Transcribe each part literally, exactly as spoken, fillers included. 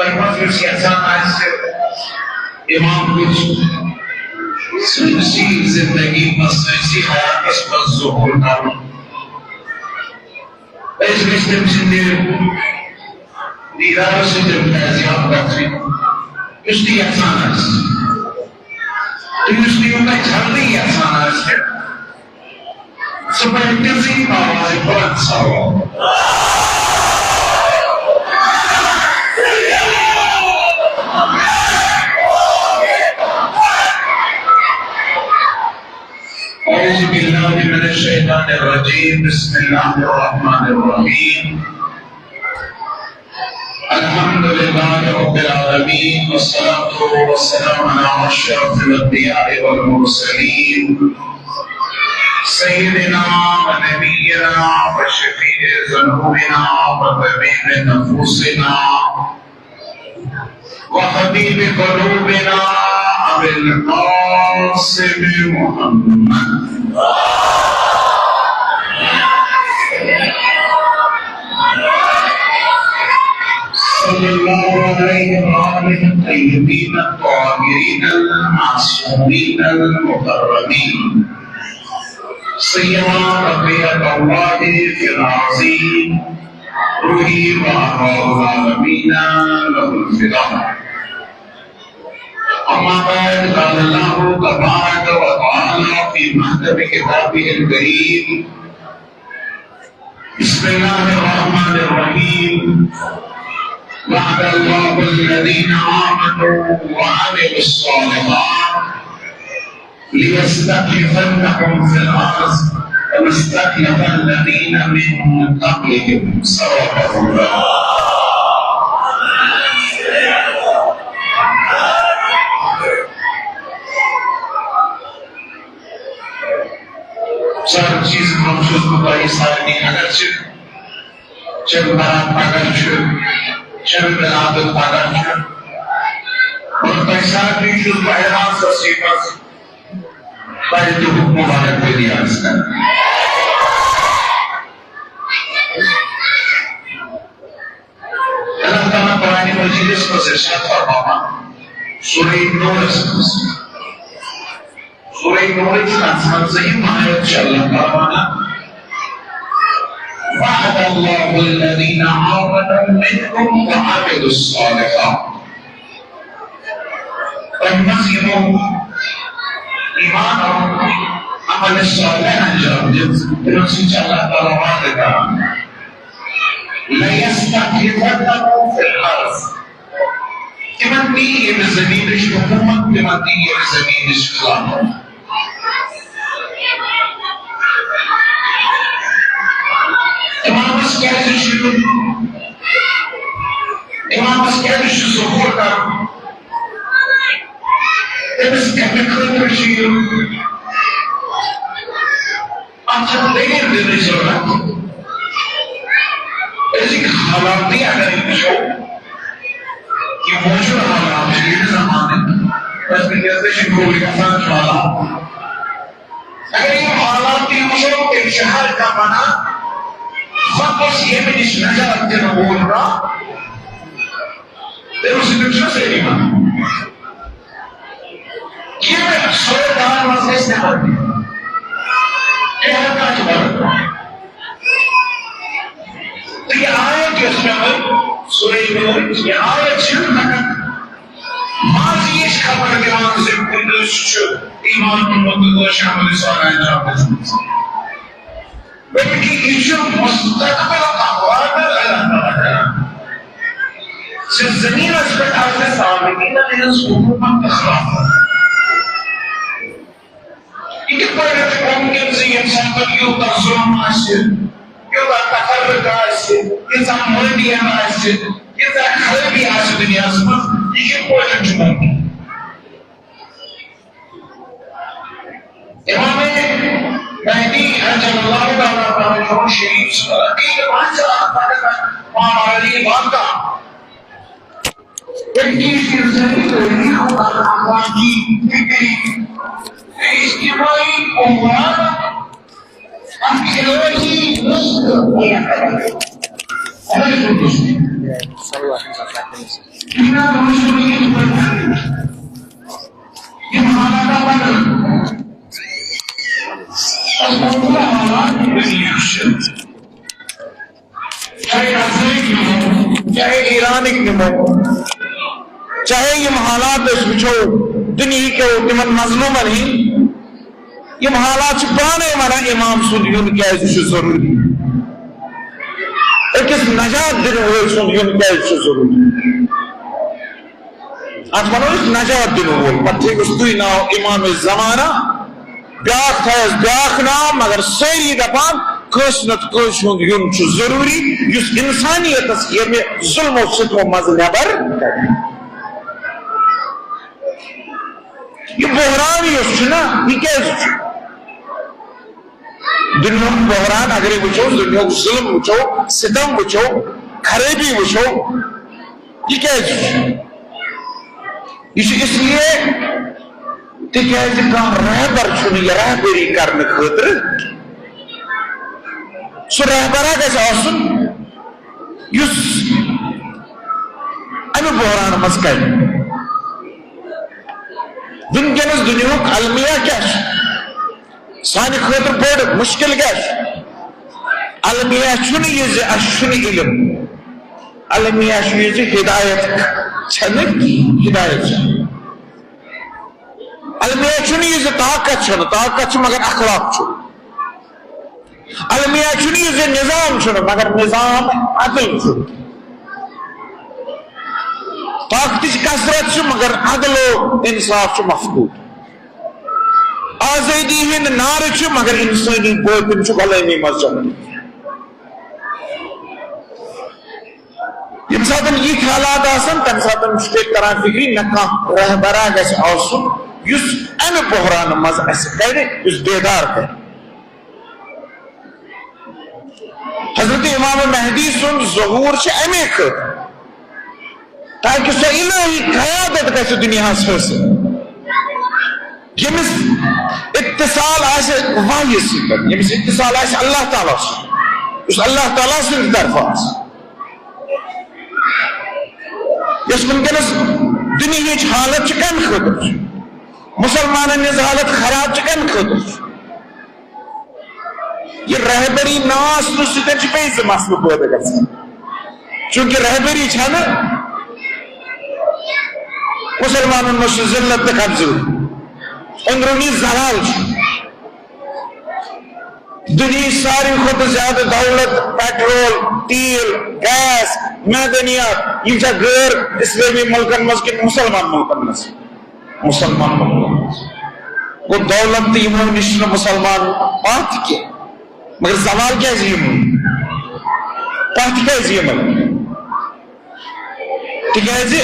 تۄہہِ منٛز یُس یژھان آسہِ امام گژھُن، سٲنِسٕے زندگی منٛز، سٲنِسٕے حیاتس منٛز ظہور کرُن، أسۍ گٔژھۍ تٔمۍ سٕنٛدِ دیٖدارٕ سۭتۍ فیضیاب گژھٕنۍ، یُس تہِ یژھان آسہِ۔ تہٕ یُس تہِ یوٗتاہ جلدی یژھان آسہِ، سُہ پَرِ تِژٕے آوازِ بلند صلوات۔ أعوذ بالله من الشيطان الرجيم. بسم الله الرحمن الرحيم. الحمد لله رب العالمين، والصلاة والسلام على أشرف الأنبياء والمرسلين، سيدنا ونبينا وشفيع ذنوبنا وطبيب نفوسنا وحبيب قلوبنا أبي القاسم محمد صلى الله عليه وآله الطيبين الطاهرين المعصومين المكرمين، سيما بقية الله في العظيم روحي وأرواح العالمين له الفداء. أما بعد، قال الله تبارك وتعالى في محكم كتابه الكريم: بسم الله الرحمن الرحيم. وعد الله الذين آمنوا وعملوا الصالحات ليستخلفنهم في الأرض كما استخلف الذين من قبلهم. صدق الله. سر چیز منصوص بتائی سارنی اگر چھ چھ برات پگہ چھ چھ برات پگہ چھ اور پیسہ بھی چھ بہران سسی بس بڑے تو حکم مبارک دنیا اس کا۔ اللہ تعالیٰ قرآن مجیدس منٛز ارشاد فرماوان، سورہ نورس منٛز، سورہ نورس منٛز زِ یِم آیت چھِ اللہ تعالیٰ وَنان، وعد اللہ الذین آمنوا منکم وعملوا الصالحات۔ تۄہہِ منٛز یِمو ایمان آو، عمل صالح انجام دیُت، تِمن سۭتۍ چھُ اللہ تعالیٰ وعدٕ کران۔ لَيَسْتَخْلِفَنَّهُمْ فِي الْأَرْضِ۔ تِمن دی ییٚمہِ زٔمیٖنٕچ حکوٗمت، تِمن دی ییٚمہِ زٔمیٖنٕچ خلافت۔ اِمامس کیٛازِ چھُ یُن؟ اِمامس کیٛازِ چھُ ظہوٗر کرُن؟ تٔمِس کَمہِ خٲطرٕ چھُ یُن؟ اَتھ چھےٚ دٔلیٖل دِنٕچ ضروٗرت۔ أزِکۍ حالات تہِ اگر أسۍ وٕچھو، یِم موجوٗد حالات چھِ ییٚمہِ زمانہٕ، أسۍ وٕنکیٚس تہِ چھِ گوٗرۍ گژھان چھُ حالات۔ اگر یِم حالات تہِ وٕچھو، تیٚلہِ چھِ ہر کانٛہہ وَنان، وۄنۍ گوٚژھ ییٚمہِ نِش نجات دِنہٕ وول کانٛہہ، تٔمِس سۭتۍ چھُ سٲری وَنان۔ یہِ سورہ دان منٛز گژھِ نٮ۪بر نیرُن۔ یہِ ہر کانٛہہ چھُ وَنان۔ تہٕ یہِ آیت یۄس مےٚ وۄنۍ سورہ نوٗرٕچ، یہِ آیت چھِ فقط ماضی یِچ خبر دِوان زِ کُنہِ دۄہ چھُ ایمان اوٚنمُت تہٕ کٲنٛسہِ عملِ صالح انجام دِژمٕژ۔ بلکہ یہِ چھُ مستقبل احوال اللہ تعالیٰ کران۔ زِ زمینس پٮ۪ٹھ آسہِ سابقین ہٕنٛز حکومت تہٕ خلافت۔ یہِ کِتھ پٲٹھۍ چھُ مُمکِن زِ ییٚمہِ ساتہٕ یوٗتاہ ظُلم آسہِ، یوٗتاہ تفرق آسہِ، ییٖژاہ مٲنڈین آسہِ، ییٖژاہ خرٲبی آسہِ دُنیاہس منٛز، یہِ کِتھ پٲٹھۍ چھُ مُمکِن؟ امام مہدی عجل اللہ تعالیٰ فرجہ شریف سُنٛد عقیدٕ منٛز چھُ اکھ فقط ماما علی واقع۔ أکِس انسٲنی تٲریٖخ ہُنٛد اکھ اخلاقی، فکری، اجتماعی امور اکھ الہی نسخہٕ۔ صلى الله عليه وسلم. چاہے ایرانٕکۍ نِمو، چاہے ایرانٕکۍ نِمو، چاہے یِم حالات أسۍ وٕچھو دُنیہٕکیو تِمن مظلوٗمن ہٕنٛدۍ، یِم حالات چھِ پانے ونان امام سُنٛد یُن کیازِ چھُ ضروٗری، أکِس نجات دِنہٕ وٲلۍ سُنٛد یُن کیازِ چھُ ضروٗری۔ اتھ ونو أسۍ نجات دِنہٕ وول۔ پتہٕ تھٲیوس تُہۍ ناو امام زمانہ، بیاکھ تھایس بیاکھ ناو، مگر سٲری دپان کٲنٛسہِ نتہٕ کٲنٛسہِ ہُنٛد یُن چھُ ضروٗری، یُس انسانیتس ییٚمہِ ظلم و ستمو منٛزٕ نٮ۪بر کڑِ۔ یہِ بحران یُس چھُ نا، یہِ کیازِ چھُ؟ دُنیاہُک بحران اگرے وٕچھو، دُنیاہُک ظلم وٕچھو، ستم وٕچھو، خرٲبی وٕچھو، یہِ کیازِ چھُ؟ یہِ چھُ اس لیے تِکیازِ کانٛہہ رہبر چھُنہٕ یہِ رہبری کرنہٕ خٲطرٕ۔ سُہ رہبرا گژھِ آسُن یُس امہِ بحرانہٕ منٛز کڑِ۔ وٕنکیٚنس دُنیاہُک المیہ کیٛاہ چھُ؟ سانہِ خٲطرٕ بٔڑ مُشکِل کیٛاہ چھُ؟ المیہ چھُنہٕ یہِ زِ اَسہِ چھُنہٕ علم۔ المیہ چھُ یہِ زِ ہدایت چھَنہٕ، ہدایت چھَنہٕ۔ المیہ چھُنہٕ یہِ زِ طاقت چھَنہٕ، طاقت چھُ مگر اخلاق چھُ۔ المیہ چھُنہٕ یہِ زِ نظام چھُنہٕ مگر نظام عدل چھُ۔ طاقتٕچ کثرت چھِ مگر عدل و انصاف چھُ مفقود۔ آزٲدی ہُنٛد نعرٕ چھُ، مگر اِنسٲنی بٲطِن چھُ غلٲمی منٛز چلان۔ ییٚمہِ ساتہٕ یِتھۍ حالات آسن، تَمہِ ساتہٕ چھُ تیٚلہِ تران فِکرِ، نہ کانٛہہ رہبرا گژھِ آسُن، یُس اَمہِ بحرانہٕ منٛز اَسہِ کَڑِ، یُس بیدار کَرِ۔ حضرت امام مہدی سُنٛد ظہوٗر چھُ اَمے خٲطرٕ، تاکہ سۄ الہی قیادت گژھِ دُنیاہَس حٲصِل، ییٚمِس اتصال آسہِ وحی سۭتۍ، ییٚمِس اتصال آسہِ اللہ تعالیٰ سۭتۍ، یُس اللہ تعالیٰ سٕنٛدِ طرفہٕ آسہِ۔ یۄس وٕنکیٚنَس دُنیہٕچ حالت چھِ، کَمہِ خٲطرٕ چھِ؟ مُسلمانَن ہٕنٛز حالت خراب چھِ، کَمہِ خٲطرٕ چھِ؟ یہِ رہبری نہ آسنہٕ سۭتۍ چھِ بیٚیہِ زٕ مسلہٕ پٲدٕ گژھان۔ چوٗنٛکہِ رہبری چھَنہٕ، مُسلمانَن منٛز چھُ ذلت تہٕ کمزوری، أنٛدروٗنی زوال چھُ۔ دُنیہٕچ ساروی کھۄتہٕ زیادٕ دولت، پیٹرول، تیٖل، گیس، معدنیات، یِم چھا غٲر اسلٲمی مُلکَن منٛز کِنہٕ مُسلمان مُلکَن منٛز؟ مُسلمان مُلکَن منٛز۔ گوٚو دولت تہِ یِمو نِش چھُنہٕ مُسلمان پَتھ کینٛہہ۔ مگر زوال کیازِ یِمن؟ پتھ کیازِ یِمن؟ تِکیازِ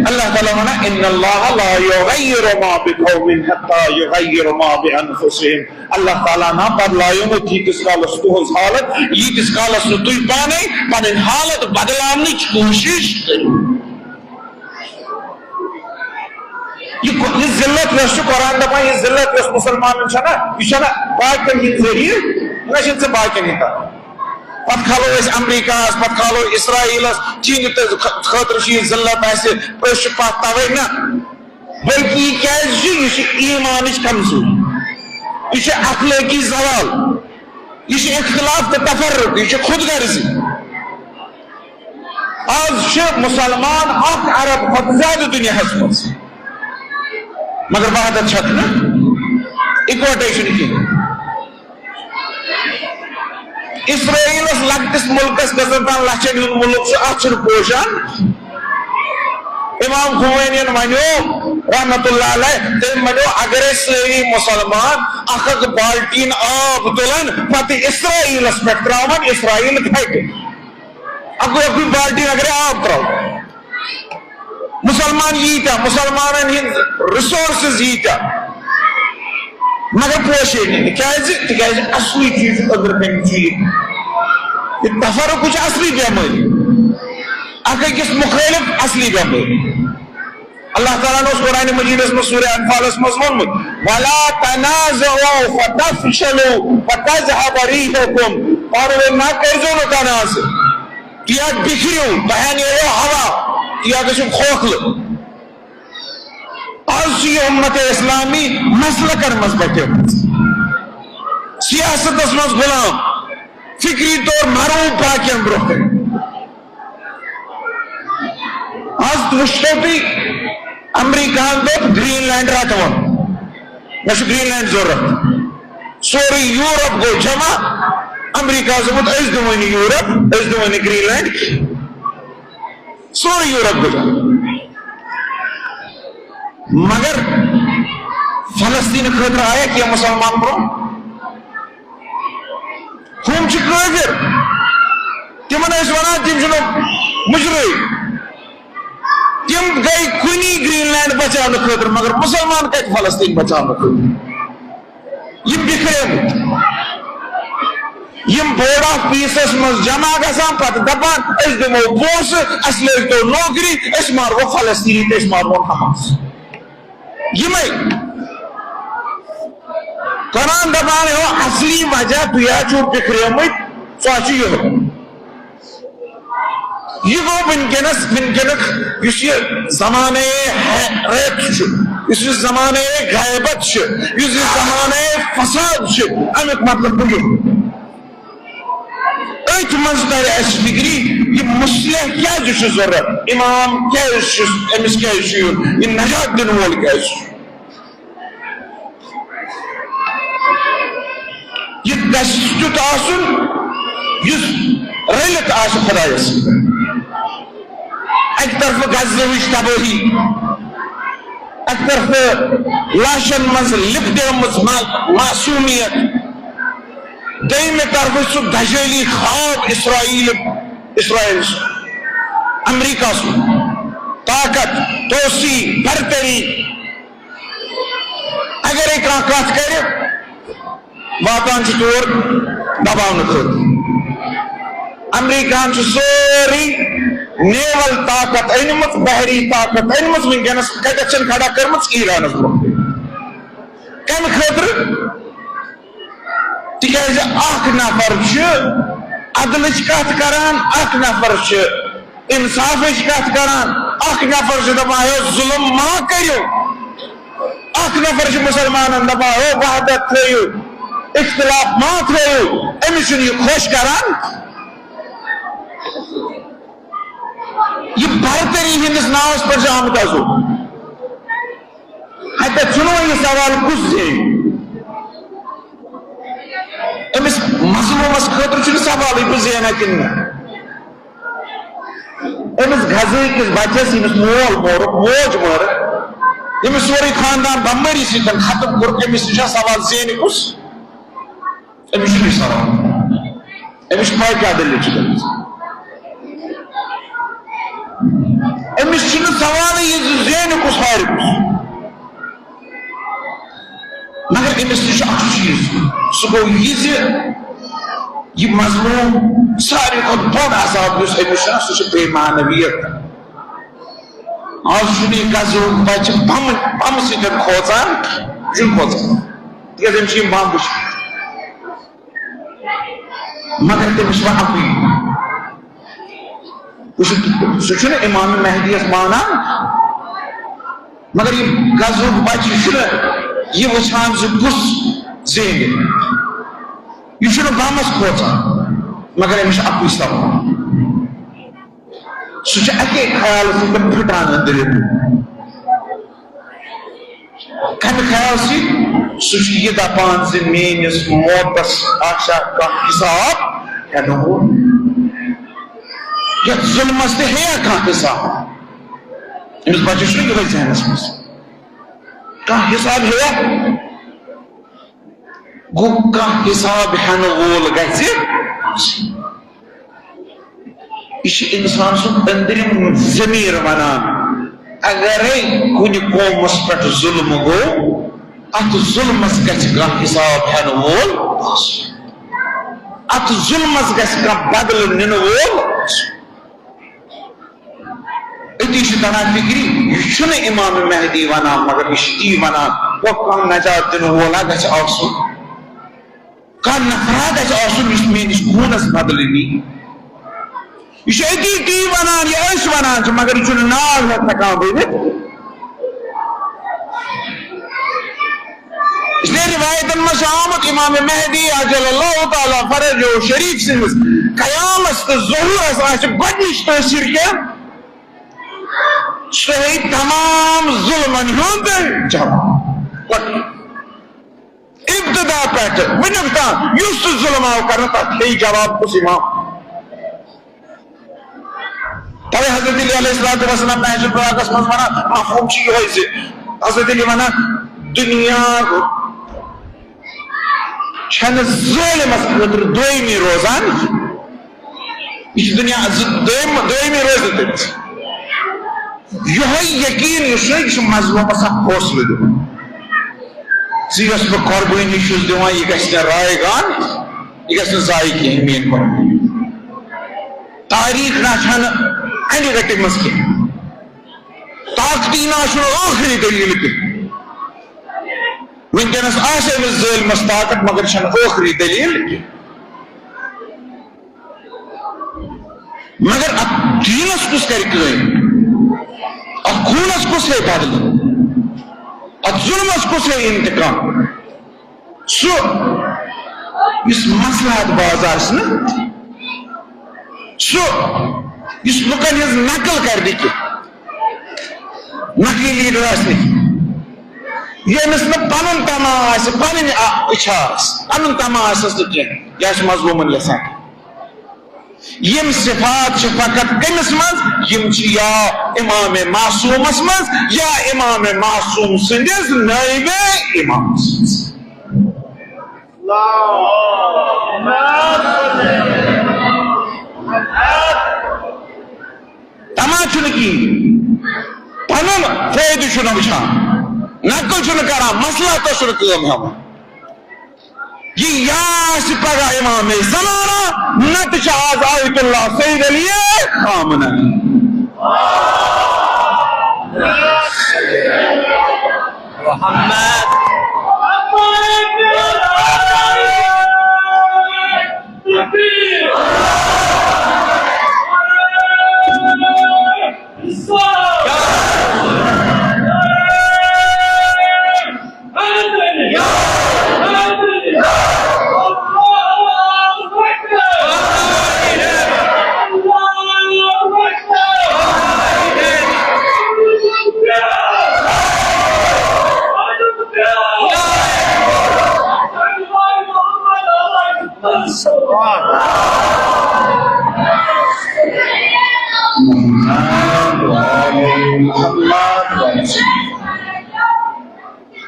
اللہ تعالیٰ وَنان، "ان اللہ لا یغیر ما بقوم حتی یغیر ما بانفسہم۔" اللہ تعالیٰ نا بدلایو نہٕ تیٖتِس کالس تُہنٛز حالت، ییٖتِس کالس نہٕ تُہۍ پانے پنٕنۍ حالت بدلاونٕچ کوٗشش کٔرِو۔ یہِ کو-، یہِ ذلت یۄس چھِ، قرآن دپان، یہِ ذلت یۄس مُسلمانن چھےٚ نا، یہِ چھےٚ نا باقین ہٕنٛدۍ ذٔریعہٕ، نہ چھِنہٕ ژٕ باقین ہٕنٛدۍ کران۔ پتہٕ کھالو أسۍ امریکہس، پتہٕ کھالو اسرائیلس، چیٖنہٕ تہٕ خٲ-، خٲطرٕ چھِ یہِ ذلت اَسہِ، أسۍ چھِ پتھ توے نہ، بلکہِ یہِ کیازِ چھُ؟ یہِ چھِ ایمانٕچ کمزوری، یہِ چھُ اخلٲقی زوال، یہِ چھُ اختلاف تہٕ تفرق، یہِ چھُ خود غرضی۔ آز چھِ مُسلمان اکھ ارب کھۄتہٕ زیادٕ دُنیاہَس منٛز، مگر وحدت چھکھ نہٕ، اِکوٹے چھُنہٕ کِہیٖنۍ۔ اسرائیلس لۄکٹِس مُلکس گژھن تام لچھن ہُنٛد مُلک چھُ، اتھ چھُنہٕ پوشان۔ امام خمینین ونیو رحمت اللہ علیہ، تٔمۍ ونیو، اگرے سٲری مُسلمان اکھ اکھ بالٹیٖن آب تُلن، پتہٕ اسرائیلس پٮ۪ٹھ تراون، اسرائیل پھٹہِ۔ اکوے اکوے بالٹیٖن اگرے آب تراوو۔ مُسلمان ییٖتیٛاہ، مُسلمانن ہٕنٛدۍ resources ییٖتیٛاہ، مگر پوشے نہٕ۔ کیٛازِ؟ تِکیٛازِ اصلی چیٖز چھُ أنٛدرٕ کَنہِ چیٖز۔ یہِ تفرق چھُ اصلی بٮ۪مٲرۍ، اکھ أکِس مُخٲلف اصلی بٮ۪مٲرۍ۔ اللہ تعالیٰ ہن اوس قرآن مجیدس منٛز سورہ انفالس منٛز ووٚنمُت، "ولا تنازعوا فتفشلوا وتذهب ريحكم"، پانہٕ ؤنۍ نہ کٔرۍزیو نہٕ تنازعہٕ، تُہۍ ہا بِکھرِو، تۄہہِ ہا نیرو ہوا، تُہۍ ہا گٔژھِو کھوکھلہٕ۔ آز چھُ یہِ اُمت اسلامی مسلکن منٛز بٹیمٕژ، سیاستس منٛز غلام، فکری طور مرو باقین برونٛہہ کنہِ۔ آز وٕچھتو تُہۍ، امریکہن دوٚپ گرین لینڈ رٹون، مےٚ چھُ گرین لینڈ ضروٗرت۔ سورُے یورپ گوٚو جمع، امریکہس دوٚپمُت أسۍ دِمو نہٕ یورپ، أسۍ دِمو نہٕ گرین لینڈ کینٛہہ۔ سورُے یورپ گوٚو جمع۔ مگر فلسطین خٲطرٕ آیا کینٛہہ مسلمان برونٛہہ؟ ہُم چھِ کٲفِر۔ تِمن ٲسۍ وَنان، تِم چھِنہٕ مُجرم۔ تِم گٔے کُنی گرین لینڈ بچاونہٕ خٲطرٕ، مگر مُسلمان کتہِ فلسطین بچاونہٕ خٲطرٕ؟ یِم بِکھریمٕتۍ۔ یِم بورڈ آف پیسس منٛز جمع گژھان، پتہٕ دپان، أسۍ دِمو پونٛسہٕ، اَسہِ لٲگۍ تو نوکری، أسۍ مارو فلسطینی تہٕ أسۍ مارون حماس۔ یِمے کران دپان، ہو، اصلی وجہ تُہۍ ہا چھِو بِکھریمٕتۍ، سُہ ہا چھُ یِہوٚے۔ یہِ گوٚو وٕنکیٚنس، وٕنکیٚنُک یُس یہِ زمانہٕ حیرت چھُ، یُس یہِ زمانہٕ غیبت چھُ، یُس یہِ زمانہٕ فساد چھُ، امیُک مطلب گوٚو یِہوٚے۔ أتھۍ منٛز ترِ اَسہِ فِکرِ، یہِ مُصلح کیٛازِ چھُ ضروٗرت؟ اِمام کیٛازِ چھُ؟ أمِس کیٛازِ چھُ یُن؟ یہِ نجات دِنہٕ وول کیٛازِ چھُ؟ یہِ دَسہِ تیُتھ آسُن، یُس رٔلِتھ آسہِ خۄدایَس سۭتۍ۔ اَکہِ طرفہٕ غزہٕچ تبٲہی، اَکہِ طرفہٕ لاشن منٛز لِپٹیمٕژ ما-، معصوٗمیت، دوٚیمہِ طرفہٕ سُہ دجٲلی خواب اسرائیل، اسرائیل سُنٛد، امریکہ سُنٛد، طاقت، توسیع، برتری۔ اگرے کانٛہہ کتھ کرِ، واتان چھُ تور دباونہٕ خٲطرٕ۔ امریکہن چھُ سٲرٕے نیول طاقت أنمٕژ، بحری طاقت أنمٕژ، وٕنکیٚنس کتٮ۪تھ چھَن کھڑا کٔرمٕژ؟ ایرانس برونٛہہ۔ کمہِ خٲطرٕ؟ تِکیازِ اکھ نفر چھُ عدلٕچ کتھ کران، اکھ نفر چھُ انصافٕچ کتھ کران، اکھ نفر چھُ دپان، ہے، ظلم ما کٔرِو۔ اکھ نفر چھُ مُسلمانن دپان، ہے، وحدت تھٲیِو، اختلاف ما تھٲیِو۔ أمِس چھُنہٕ یہِ خۄش کران۔ یہِ برتری ہٕنٛدِس ناوس پٮ۪ٹھ چھُ آمُت آزُک۔ ہتہ چھُنہٕ وۄنۍ یہِ سوال کُس زینہِ؟ أمِس مظلوٗمس خٲطرٕ چھُنہٕ سوالٕے بہٕ زینہ کِنہٕ نہ۔ أمِس غزہ کِس بچس، ییٚمِس مول مورُکھ، موج مٲرٕکھ، ییٚمِس سورُے خاندان بمبٲری سۭتۍ ختم کوٚرُکھ، أمِس نِش چھا سوال زینہِ کُس؟ أمِس چھُنہٕ یہِ سوال۔ أمِس چھُ پاے کیٛاہ دٔلیٖل چھِ گٔمٕژ۔ أمِس چھُنہٕ سوالٕے یہِ زِ زینہِ کُس، ہارِ کُس۔ مگر أمِس نِش چھُ اکھ چیٖز، سُہ گوٚو یہِ زِ یہِ مظلوٗم، ساروی کھۄتہٕ بوٚڑ عذاب یُس أمِس چھُ، سُہ چھُ بے معنویت۔ آز چھُنہٕ یہِ غزہُک بچہِ بمہٕ، بمہٕ سۭتۍ کھوژان، یہِ چھُنہٕ کھوژان، تِکیٛازِ أمِس چھِ یِم بم وٕچھمٕتۍ۔ مگر تٔمِس چھُ وۄنۍ اَکُے۔ وٕچھِو، سُہ چھُنہٕ امام مہدیَس مانان، مگر یہِ غزہُک بچہِ چھُنہٕ یہِ وٕچھان زِ کُس زینہِ۔ یہِ چھُنہٕ بمس کھوژان، مگر أمِس چھُ اَکُے سوال۔ سُہ چھُ اَکے خیالہٕ سۭتۍ پھٕٹان أنٛدرۍ أنٛدرۍ۔ کمہِ خیال سۭتۍ؟ سُہ چھُ یہِ دپان زِ میٲنِس موتس آسیا کانٛہہ حساب ہٮ۪نہٕ وول؟ یتھ ظلمس تہِ ہیٚیا کانٛہہ حساب؟ أمِس بچس چھُنہٕ یِہوٚے ذہنس منٛز۔ کانٛہہ حساب ہیٚیا؟ گوٚو کانٛہہ حساب ہٮ۪نہٕ وول گژھِ۔ یہِ چھُ اِنسان سُنٛد أنٛدرِم ضمیٖر وَنان، اگرے کُنہِ قومس پٮ۪ٹھ ظُلم گوٚو، اتھ ظُلمس گژھِ کانٛہہ حساب ہٮ۪نہٕ وول آسُن۔ اتھ ظُلمس گژھِ کانٛہہ بدلہٕ نِنہٕ وول آسُن۔ أتی چھُ تران فِکرِ، یہِ چھُنہٕ امام مہدی ونان، مگر یہِ چھُ تی ونان، گوٚو کانٛہہ نجات دِنہٕ وولا گژھِ آسُن، کانٛہہ نفرا گژھِ آسُن، یُس میٲنِس خوٗنس بدلہٕ نی۔ یہِ چھُ أتی تی وَنان، یہِ أسۍ وَنان چھِ، مگر یہِ چھُنہٕ ناو ہٮ۪تھ ہٮ۪کان ؤنِتھ۔ اس لیے روایتن منٛز چھُ آمُت، امام مہدی عجل اللہ تعالیٰ فرجہ شریف سٕنٛدِس قیامس تہٕ ظہورس آسہِ گۄڈٕنِچ تٲثیٖر کیٛاہ؟ سُہ ہیٚیہِ تمام ظُلمن ہُنٛد جواب۔ ابتدا پٮ۪ٹھٕ وٕنیُک تام یُس تہِ ظُلم آو کرنہٕ، تتھ ہیٚیہِ جواب کُس امام؟ توے حضرت علی علیہ الصلوۃ والسلام نہج البلاغس منٛز ونان، مفہوم چھُ یِہوٚے زِ حضرت علی ونان، دُنیا چھنہٕ ظٲلمس خٲطرٕ دٲیمی روزان۔ یہِ چھُ دُنیا زٕ-، دٲیم-، دٲیمی روزِ نہٕ تٔمِس۔ یِہوٚے یقیٖن یُس چھُ، یہِ چھُ مظلومس اکھ حوصلہٕ دِوان زِ یۄس بہٕ قۄربٲنی چھُس دِوان، یہِ گژھِ نہٕ رایگان، یہِ گژھِ نہٕ ضایع کینٛہہ، میٲنۍ قۄربٲنی۔ تاریخ نہ چھنہٕ انہِ گٹہِ منٛز کینٛہہ، طاقتی نہ چھُنہٕ ٲخری دٔلیٖل کینٛہہ۔ وٕنکیٚنس آسہِ أمِس ظٲلمس طاقت، مگر چھنہٕ ٲخری دٔلیٖل کینٛہہ۔ مگر اتھ دیٖنس کُس کرِ کٲم؟ اتھ خوٗنس کُس ہیٚیہِ بدلہٕ؟ اتھ ظُلمس کُس ہیٚیہِ انتقام؟ سُہ یُس مصلحت باز آسہِ نہ، سُہ یُس لُکن ہٕنٛز نقل کرِ نہٕ کینٛہہ، نقلی لیڈر آسہِ نہٕ کینٛہہ، ییٚمِس نہٕ پنُن طمع آسہِ، پنٕنۍ آ-، اِچھا آسہِ، پنُن طمع آسٮ۪س نہٕ کینٛہہ، یہِ آسہِ مظلوٗمن یژھان۔ یِم صفات چھِ فقط کٔمِس منٛز؟ یِم چھِ یا امام معصومس منٛز، یا امام معصوم سٕنٛدِس نٲیِبِ امامس منٛز۔ طمع چھُنہٕ کِہیٖنۍ، پنُن فٲیدٕ چھُنہٕ وٕچھان، نقل چھُنہٕ کران، مصلحتس چھُنہٕ کٲم ہٮ۪وان۔ یہِ یا آسہِ پگاہ امام زمانہ، نتہٕ چھُ آز آیت اللہ سید علی خامنہ۔ محمد۔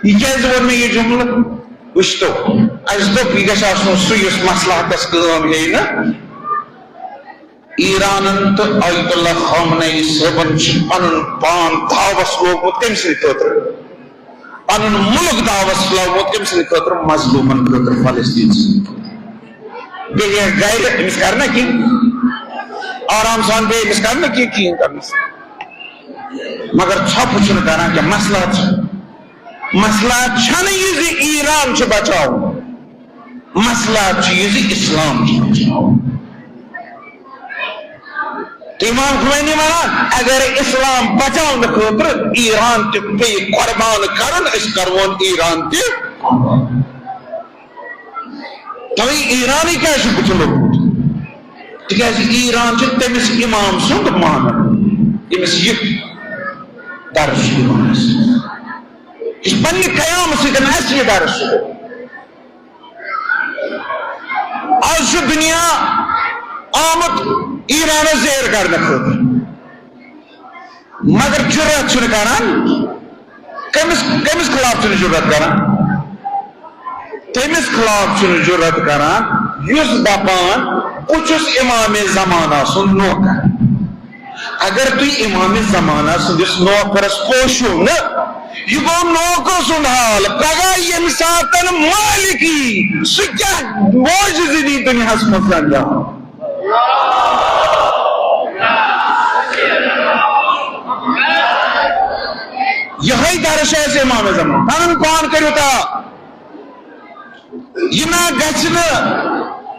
یہِ کیٛازِ ووٚن مےٚ یہِ جملہٕ؟ وٕچھتو، اَسہِ دوٚپ، یہِ گژھِ آسُن سُہ یُس مصلحتس کٲم ہیٚیہِ نہٕ۔ ایرانن تہٕ آیت اللہ خامنہ ای صٲبن چھُ پنُن پان داوس لوگمُت کٔمۍ سٕنٛدِ خٲطرٕ؟ پنُن مُلک داوس لوگمُت کٔمۍ سٕنٛدِ خٲطرٕ؟ مظلوٗمن خٲطرٕ، فلسطین سٕنٛدِ خٲطرٕ۔ بیٚیہِ یہِ گرِ، أمِس کرِ نا کینٛہہ، آرام سان بیٚیہِ أمِس کرِ نا کینٛہہ، کِہیٖنۍ کرنس۔ مگر ژھۄپہٕ چھُنہٕ کران کینٛہہ، مسلہٕ چھُ۔ مسلہٕ چھنہٕ یہِ زِ ایران چھُ بچاوُن، مسلہٕ چھُ یہِ زِ اسلام چھُ بچاوُن۔ تہٕ امام خمینی ونان، اگر اسلام بچاونہٕ خٲطرٕ ایران تہِ پیٚیہِ قربان کرُن، أسۍ کرون ایران تہِ قربان۔ توے ایرانٕے کیازِ چھُ بُتھِ لوٚگمُت؟ تِکیازِ ایران چھُ تٔمِس امام سُنٛد مانان، ییٚمِس یہِ درس چھُ دِوان اَسہِ۔ یہِ چھُ پننہِ قیامہٕ سۭتۍ اَسہِ یہِ درس چھُ دِوان۔ آز چھُ دُنیا آمُت ایرانس زیر کرنہٕ خٲطرٕ، مگر جُرأت چھُنہٕ کران۔ کٔمِس، کٔمِس خلاف چھُنہٕ جُرأت کران؟ تٔمِس خلاف چھُنہٕ جُرأت کران یُس دپان، بہٕ چھُس امام زمانہ سُنٛد نوکر۔ اگر تُہۍ امام زمانہ سٕنٛدِس نوکرس پوشِو نہٕ، یہِ گوٚو نوکر سُنٛد حال۔ پگاہ ییٚمہِ ساتن مالک یی، سُہ کیٛاہ معجزٕ دی دُنیاہس منٛز انجام؟ یِہوٚے درس چھُ اَسہِ امام زمان۔ پنُن پان کٔرِو تا۔ یہِ نہ گژھِ نہٕ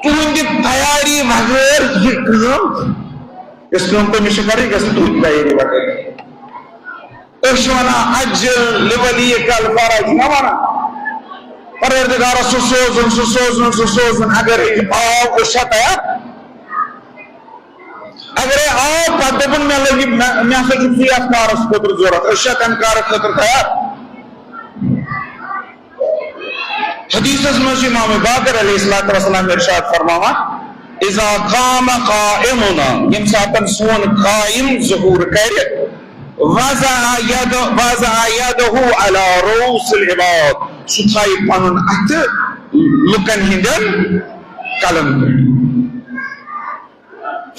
تُہنٛدِ تیاری بغٲر یہِ کٲم۔ یۄس کٲم تٔمِس چھِ کَرٕنۍ، یۄس تُہۍ تیٲری وغٲرٕ۔ أسۍ چھِ وَنان، "عجل لولیک الفرج"، نہ وَنان؟ پروردگارا، سُہ سوزُن، سُہ سوزُن، سُہ سوزُن۔ اگر یہِ آو، أسۍ چھا تیار؟ اگرے آو، پتہٕ دوٚپُن، "مےٚ لٔگۍ، مےٚ، مےٚ ہسا چھُ ژٕ یَتھ کارَس خٲطرٕ ضوٚرَتھ"، أسۍ چھا تَمہِ کارٕ خٲطرٕ تیار؟ حدیثس منٛز چھُ امام باقر علیہ الصلوۃ والسلام ارشاد فرماوان، "اذا قام قائمنا"، ییٚمہِ ساتہٕ سون قائم ظہور کرِ، "وضع يد-، وضع يده على رؤوس العباد"، سُہ تھایہِ پنُن اَتھٕ لُکن ہٕنٛدٮ۪ن کلن پٮ۪ٹھ۔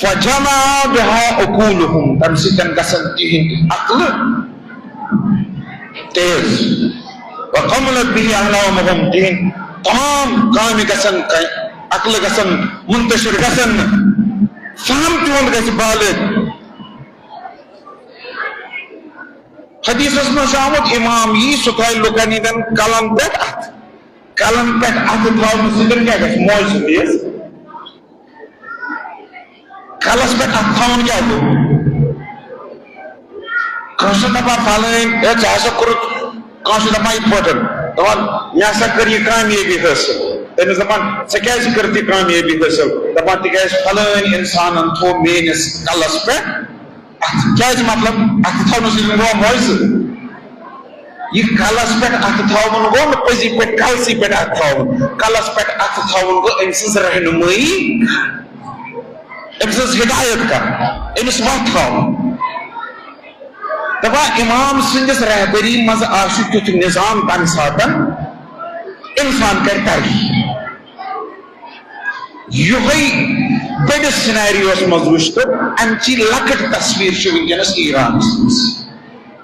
"فجمع بها عقولهم"، تَمہِ سۭتۍ گژھن تِہنٛدۍ عقلہٕ تیز۔ "وقملت به احلامهم"، تِہنٛدۍ تمام کامہِ گژھن، عقلہٕ گژھن منتشر گژھن نہٕ، فہم تِہُنٛد گژھِ بالغ۔ حدیثس منٛز چھُ آمُت، امام یی، سُہ تھایہِ لُکن ہٕنٛدٮ۪ن کلن پٮ۪ٹھ اتھٕ، کلن پٮ۪ٹھ اتھٕ تھاونہٕ سۭتۍ کیٛاہ گژھِ؟ معجزٕ گژھِ۔ کلس پٮ۪ٹھ اتھٕ تھاوُن کیٛاہ گوٚو؟ کٲنٛسہِ چھِ دپان، "فلٲنۍ، ہے، ژےٚ ہسا کوٚرُتھ"، کٲنٛسہِ چھِ دپان یِتھ پٲٹھۍ، دپان، "مےٚ ہسا کٔر یہِ کامیٲبی حٲصِل"۔ تٔمِس دپان، "ژےٚ کیٛازِ کٔرٕتھ یہِ کامیٲبی حٲصِل؟" دپان، "تِکیٛازِ فلٲنۍ انسانن تھوٚو میٲنِس کلس پٮ۪ٹھ اتھٕ"۔ کیٛازِ؟ مطلب، اتھٕ تھاونہٕ سۭتۍ گوٚو معجزٕ۔ یہِ کلس پٮ۪ٹھ اتھٕ تھاوُن گوٚو نہٕ پٔزی پٲٹھۍ کلسٕے پٮ۪ٹھ اتھٕ تھاوُن۔ کلس پٮ۪ٹھ اتھٕ تھاوُن گوٚو أمۍ سٕنٛز رہنمٲیی، أمۍ سٕنٛز ہدایت کرٕنۍ، أمِس وتھ ہاوٕنۍ۔ دپان، امام سٕنٛدِس رہبری منٛز آسہِ تیُتھ نظام، تمہِ ساتن انسان کرِ ترقی۔ یِہوٚے بٔڑِس سینیریوس منٛز وٕچھ تو، امچی لۄکٕٹ تصویر چھِ وٕنکیٚنس ایرانس منٛز۔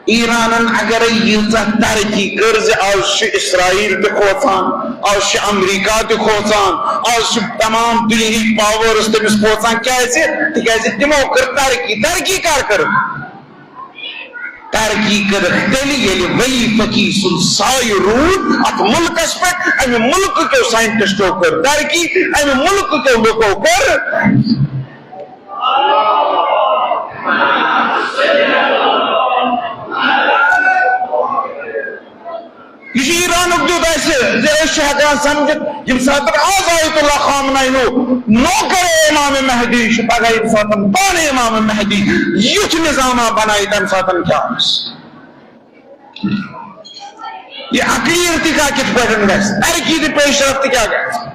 ایرانن اگرے ییٖژاہ ترقی کٔر زِ آز چھُ اسرائیل تہِ کھوژان، آز چھُ امریکہ تہِ کھوژان، آز چھُ تمام دُنیہٕکۍ پاورز تٔمِس کھوژان۔ کیازِ؟ تِکیازِ تِمو کٔر ترقی۔ ترقی کر کٔر؟ ترقی کٔرٕکھ تیٚلہِ، ییٚلہِ ولی فقیہ سُنٛد سایہِ روٗد اتھ مُلکس پٮ۪ٹھ۔ امہِ مُلکہٕ کیو ساینٹسٹو کٔر ترقی، امہِ مُلکہٕ کیو لُکو کٔر۔ یہِ چھُ ایرانُک دیُت اَسہِ زِ أسۍ چھِ ہٮ۪کان سمجھِتھ، ییٚمہِ ساتہٕ آز آیت اللہ خامنہ ہیوٗ نوکر امام مہدی چھُ، پگاہ ییٚمہِ ساتہٕ پانہٕ امام مہدی یُتھ نظامہ بنایہِ، تَمہِ ساتہٕ کیٛاہ آسہِ؟ یہِ اقلیت تہِ کیٛاہ، کِتھ پٲٹھۍ گژھِ؟ ترقی تہٕ پیش رفت تہِ کیٛاہ گژھِ؟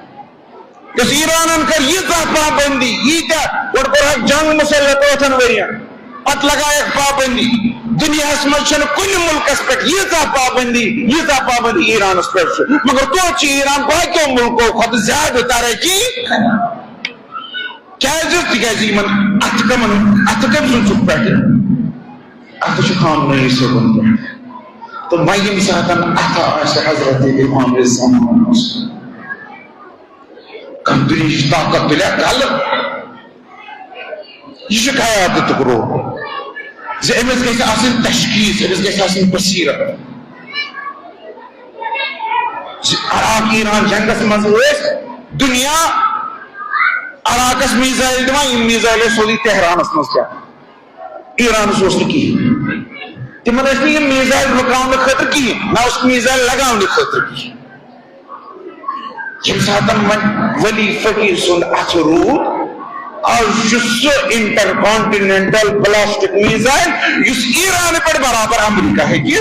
یۄس ایرانن کٔر ییٖژاہ پابندی، ییٖتیٛاہ، گۄڈٕ کوٚرہکھ جنگ مسلط ٲٹھن ؤرین، پتہٕ لگایکھ پابندی۔ دُنیاہس منٛز چھنہٕ کُنہِ مُلکس پٮ۪ٹھ ییٖژاہ پابندی، ییٖژاہ پابندی ایرانس پٮ۪ٹھ چھِ۔ مگر توتہِ چھِ ایران باقیو مُلکو کھۄتہٕ زیادٕ ترقی کران۔ کیازِ؟ تِکیازِ یِمن اتھٕ کمن، اتھٕ کٔمۍ سُنٛد چھُکھ پٮ۪ٹھٕ؟ اتھٕ چھُ خامنہ ای صٲبن پٮ۪ٹھ۔ تہٕ وۄنۍ ییٚمہِ ساتن اتھٕ آسہِ حضرت امام زمان، کانٛہہ دُنیہٕچ طاقت تُلہِ اَتھ غلہٕ۔ یہِ چھُ قیادتُک رول زِ أمِس گژھِ آسٕنۍ تشخیص، أمِس گژھِ آسٕنۍ بصیرت۔ زِ عراق ایران جنگس منٛز ٲسۍ دُنیا عراقس میزائل دِوان، یِم میزائل ٲسۍ سیوٚدُے تہرانس منٛز پٮ۪وان۔ ایرانس اوس نہٕ کِہیٖنۍ۔ تِمن ٲسۍ نہٕ یِم میزائل رُکاونہٕ خٲطرٕ کِہیٖنۍ، نہ اوس میزائل لگاونہٕ خٲطرٕ کِہیٖنۍ۔ ییٚمہِ ساتہٕ وۄنۍ ولی فقیہ سُنٛد اَتھٕ روٗد، آز چھُ سُہ انٹرکانٹیننٹل بلاسٹک میزائل یُس ایران پٮ۪ٹھ برابر امریکہ ہیٚکہِ۔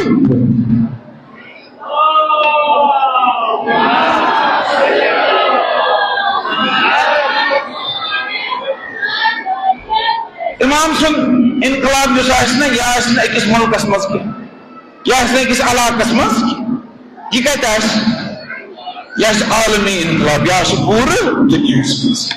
امام سُنٛد انقلاب یُس آسہِ نہ، یہِ آسہِ نہٕ أکِس مُلکس منٛز کینٛہہ، یہِ آسہِ نہٕ أکِس علاقس منٛز کینٛہہ۔ یہِ کتہِ آسہِ؟ یہِ آسہِ عالمی انقلاب، یہِ آسہِ پوٗرٕ دُنیاہس منٛز۔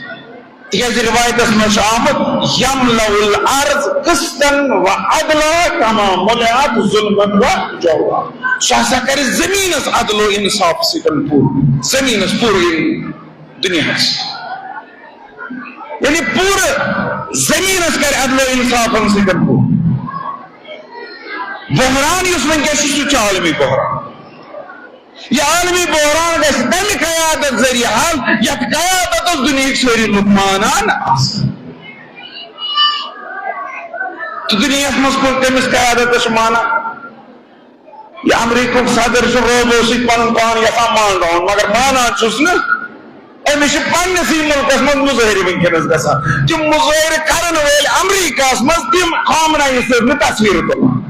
تِکیازِ روایتس منٛز چھُ آمُت، "یملأ الارض قسطا وعدلا کما ملئت ظلما وجورا"۔ سُہ ہسا کرِ زٔمیٖنس عدل و انصاف سۭتۍ پوٗرٕ، زٔمیٖنس پوٗرٕ دُنیاہس، یعنی پوٗرٕ زٔمیٖنس کرِ عدل و انصافن سۭتۍ پوٗرٕ۔ بحران یُس وٕنکیٚس چھُ، سُہ چھُ عالمی بحران۔ یہِ عالمی بحران گژھِ تمہِ قیادت ذٔریعہٕ حل، یتھ قیادتس دُنیہٕکۍ سٲری لُکھ مانان آسن۔ دُنیاہَس منٛز کُس تٔمِس قیادتَس چھُ مانان؟ یہِ امریکہُک صدر چھُ روبو سۭتۍ پنُن پان یژھان مانناوُن، مگر مانان چھُس نہٕ۔ أمِس چھِ پننِسٕے مُلکَس منٛز مُظٲہرٕ وٕنکیٚنَس گژھان۔ تِم مُظٲہرٕ کرن وٲلۍ امریکہَس منٛز تِم خامنہ ای صٲبنہِ تصویٖرٕ تُلان۔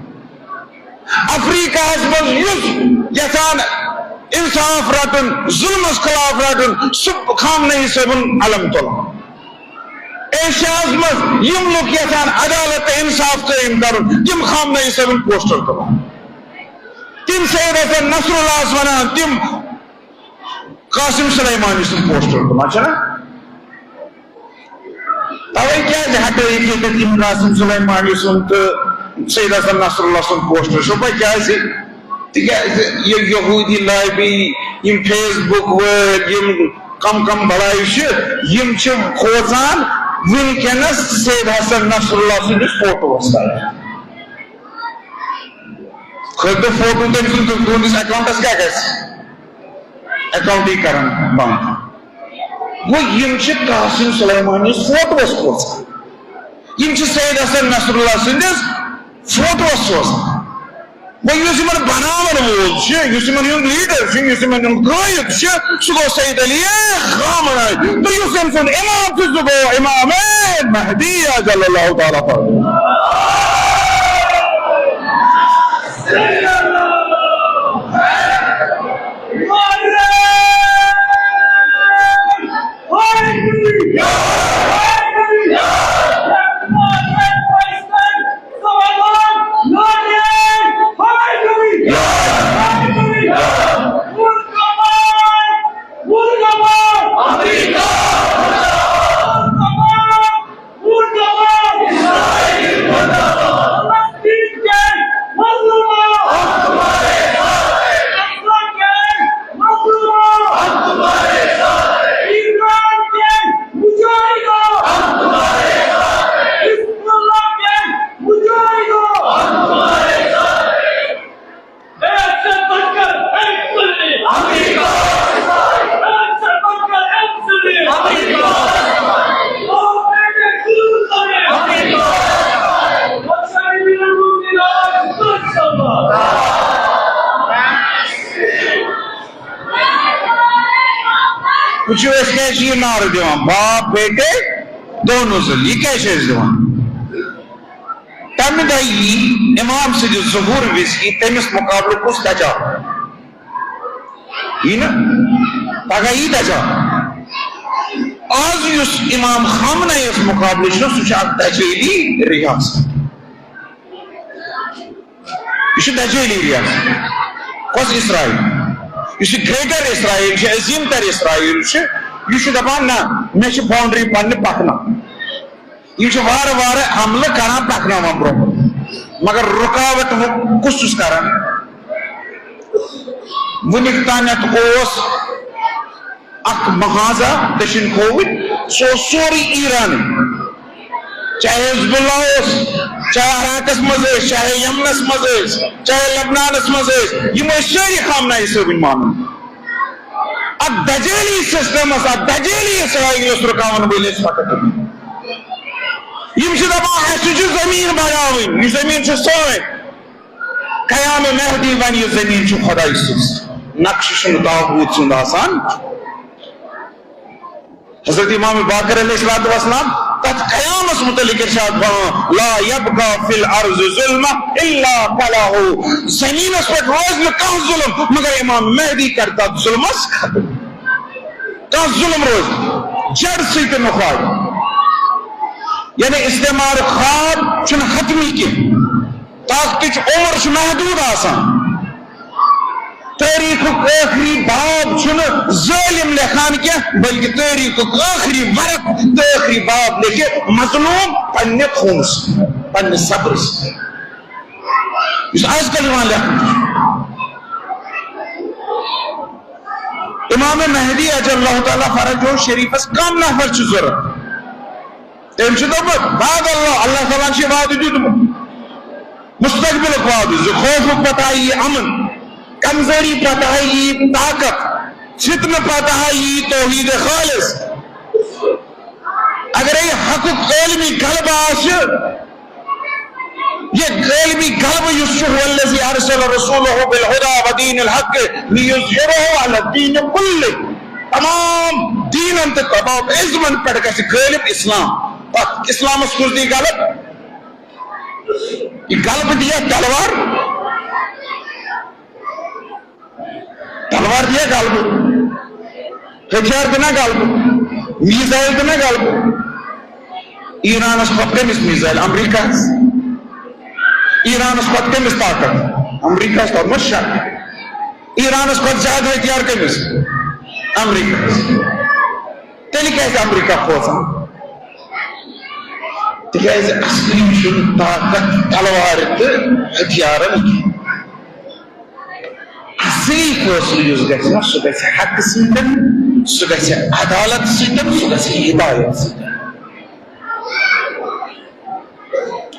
افریقہَس منٛز یُس یژھان انصاف رٹُن، ظلمس خلاف رٹُن، سُہ خامنہ ای صٲبُن علم تُلان۔ ایشیاہَس منٛز یِم لُکھ یژھان عدالت تہٕ انصاف قٲیِم کرُن، تِم خامنہ ای صٲبُن پوسٹر تُلان۔ تِم سید حسن نصر اللہَس ونان، تِم قاسم سلیمانی سُنٛد پوسٹر تُلان، چھُنہ؟ توے کیازِ ہٹٲیِتھ ییٚتٮ۪تھ یِم قاسم سلیمانی سُنٛد تہٕ سید حسن نصر اللہ سُنٛد پوسٹر؟ چھُ پاے کیازِ؟ تِکیازِ یہِ یہوٗدی لابی، یِم فیس بُک وٲلۍ، یِم کم کم بلاے چھِ، یِم چھِ کھوژان وٕنکیٚنس سید حسن نصر اللہ سٕنٛدِس فوٹووَس تل۔ کھٲلۍ تو فوٹو تٔمۍ سُنٛد تہٕ تُہنٛدِس اکاؤنٹس کیٛاہ گژھِ؟ اکاؤنٹٕے کران بنٛد۔ گوٚو یِم چھِ قاسم سلیمانی فوٹوس کھوژان، یِم چھِ سید حسن نصر اللہ سٕنٛدِس فوٹوس سوزان۔ وۄنۍ یُس یِمن بناون وول چھُ، یُس یِمن ہُنٛد لیڈر چھُ، یُس یِمن ہُنٛد قٲیِد چھُ، سُہ گوٚو سید علی خامنہ ای۔ تہٕ یُس أمۍ سُنٛد امام چھُ، سُہ گوٚو امام مہدی عجل اللہ تعالیٰ فرماہ۔ وٕچھِو، أسۍ کیٛازِ چھِ یہِ نعرٕ دِوان، باپ بیٹے دونوں ذلیل؟ یہِ کیٛازِ چھِ أسۍ دِوان؟ تَمہِ دۄہ یی امام سٕنٛدِ ظہوٗر وِزِ یی تٔمِس مُقابلہٕ کُس دجال؟ یی نہ؟ پگاہ یی دجال۔ آز یُس امام خامنہ یَس مُقابلہٕ چھُ، سُہ چھُ اکھ دجٲلی ریاست۔ یہِ چھُ دجٲلی ریاست۔ کۄس اسرائیل؟ یُس یہِ گریٹر اسرائیل چھُ، عظیٖم تر اسرائیل چھُ، یہِ چھُ دپان، نہ، مےٚ چھِ باؤنڈری پننہِ پکناوٕنۍ۔ یِم چھِ وارٕ وارٕ حملہٕ کران، پکناوان برونٛہہ کُن۔ مگر رُکاوٹ وۄنۍ کُس چھُس کران؟ وُنیُک تامَتھ اوس اکھ محاذہ دٔچھِنۍ کھووٕرۍ، سُہ اوس سورُے ایرانٕے۔ چاہے حزب اللہ اوس، چاہے عراقس منٛز ٲسۍ، چاہے یمنس منٛز ٲسۍ، چاہے لبنانس منٛز ٲسۍ، یِم ٲسۍ سٲری خامنہ ای صٲبٕنۍ مانان۔ اتھ دجٲلی سسٹمس، اتھ دجٲلی اسرائیلس رُکاون وٲلۍ ٲسۍ فقط یِم۔ یِم چھِ دپان، اسہِ چھِ زٔمیٖن بڑاوٕنۍ، یہِ زٔمیٖن چھِ سٲنۍ۔ قیام مہدی ونہِ، یہِ زٔمیٖن چھِ خۄداے سٕنٛز، نقشہٕ چھُنہٕ طاغوت سُنٛد آسان۔ حضرت امام باقر علیہ الصلوۃ والسلام تتھ قیامس متعلق ارشاد فرماوان، لا یبقی فی الارض ظلمہ الا کلہ، زمینس پٮ۪ٹھ روزِ نہٕ کانٛہہ ظلم مگر امام مہدی کرِ تتھ ظلمس ختم۔ کانٛہہ ظلم روزِ نہٕ، جڑ سۭتۍ تہِ نُخاڑِ۔ یعنی استعمار خواب چھُنہٕ حتمی کینٛہہ، طاقتٕچ عمر چھِ محدوٗد آسان۔ تٲریخُک ٲخری باب چھُنہٕ ظٲلم لیکھان کینٛہہ، بلکہِ تٲریخُک ٲخری ورق تہٕ ٲخری باب لیکھِ مظلوم پننہِ خوٗنہٕ سۭتۍ، پننہِ صبرٕ سۭتۍ۔ یُس آز کل یِوان لیکھنہٕ چھُ۔ امام مہدی عجل اللہ تعالیٰ فرجہ شریفس کم نفر چھُ ضروٗرت؟ تٔمۍ چھُ دوٚپمُت، وعد اللہ، اللہ تعالیٰ ہن چھُ وعدٕ دیُتمُت، مستقبلُک وعدٕ، زِ خوفُک پتہٕ آیہِ امن، کمزوری پتہٕ آیہِ طاقت، فتنہٕ پتہٕ آیہِ توحید خالص۔ اگرے حقُک عالمی غلبہٕ آسہِ، یہ غالبی غلبہ یُس چھُ، هو الذي أرسل رسوله بالهدى ودين الحق ليظهره على الدين كله۔ تمام دینن تہٕ تمام ازمن پٮ۪ٹھ گژھِ غٲلب اسلام۔ پتہٕ اسلامس کُس دی غلب؟ یہ غلبہ دیا تلوار؟ تلوار دیا غلبہ؟ ہتھیار دِنا غلبہ؟ میزائل دِنا غلبہ؟ ایرانس کھۄتہٕ کٔمِس میزائل؟ امریکہس۔ ایرانس کھۄتہٕ کٔمِس طاقت؟ امریکہس۔ تتھ منٛز شک۔ ایرانس کھۄتہٕ زیادٕ ہتھیار کٔمِس؟ امریکہس۔ تیٚلہِ کیازِ امریکہ کھوژان؟ تِکیازِ اصلی چھُنہٕ طاقت تلوارِ تہٕ ہتھیارن کینٛہہ۔ اصلی فٲصلہٕ یُس گژھِ نا، سُہ گژھِ حق سۭتۍ، سُہ گژھِ عدالت سۭتۍ، سُہ گژھِ ہدایت سۭتۍ۔